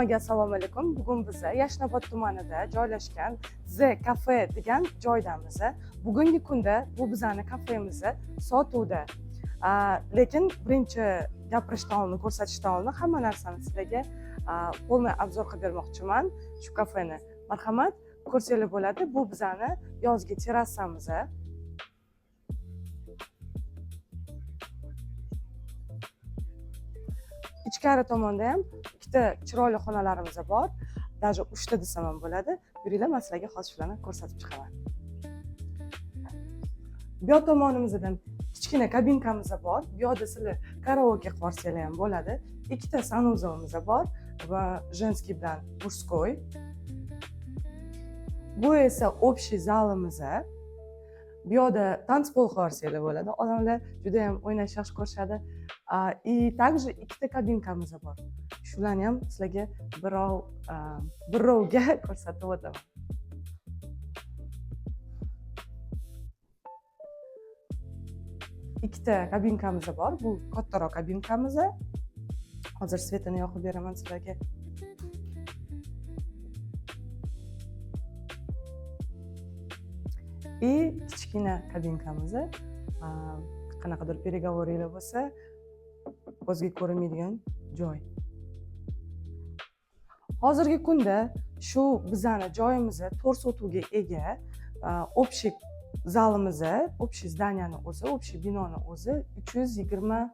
Hammaga assalomu alaykum. Bugun biza Yashnobod tumanida joylashgan The Cafe degan joydamiz. Bugungi kunda bu bizani kafemiz sotuvda. Lekin birinchi gapirishdan oldin, ko'rsatishdan oldin hamma narsani sizlarga полный обзор qilib bermoqchiman shu kafeni. Marhamat, ko'rsanglar bo'ladi. Bu bizani yozgi terrasamiz. Ichkari tomonda ham ikkita chiroyli xonalarimiz bor. Даже uchta desam ham bo'ladi. Yuringlar, man sizlarga hozir shularni ko'rsatib chiqaman. Bu yoq tomonimizda kichkina kabinkamiz bor. Bu yoqda sizlar karaoke qilib yuborsanglar ham bo'ladi. Ikkita санузел imiz bor va женский bilan мужской. Bu esa общий zalimiz. Bu yoqda танцпол qilib yuborsanglar bo'ladi. Odamlar juda ham o'ynashni yaxshi ko'rishadi. И также ikkita kabinkamiz bor. Shularni ham sizlarga birovga ko'rsatib o'taman. Ikkita kabinkamiz bor. Bu kattaroq kabinkamiz. Hozir свет ini yoqib beraman sizlarga. И kichkina kabinkamiz. Qanaqadir переговор inglar bo'lsa, ko'zga ko'rinmaydigan joy. Hozirgi kunda shu bizani joyimiz 4 sotuvga ega. Общий zalimiz, общий здания ni o'zi, общий binoni o'zi 320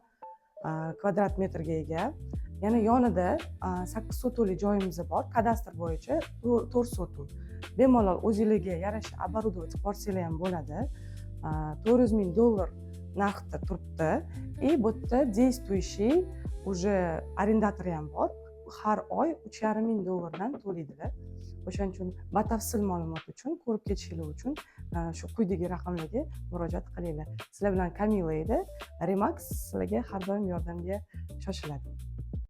kvadrat metrga ega. Yana yonida 8 sotuvli joyimiz bor, kadastr bo'yicha 4 sotuv. Bemalol o'zinglarga yarasha оборудовать qilib olsanglar ham bo'ladi. 400 ming dollar narxda turibdi. И bu yerda действующий уже arendator ham bor. Har oy 3,5 ming dollardan to'laydilar. O'shaning uchun batafsil ma'lumot uchun, ko'rib ketishinglar uchun shu quyidagi raqamlarga murojaat qilinglar. Sizlar bilan Kamila edi. Remax sizlarga har doim yordamga shoshiladi.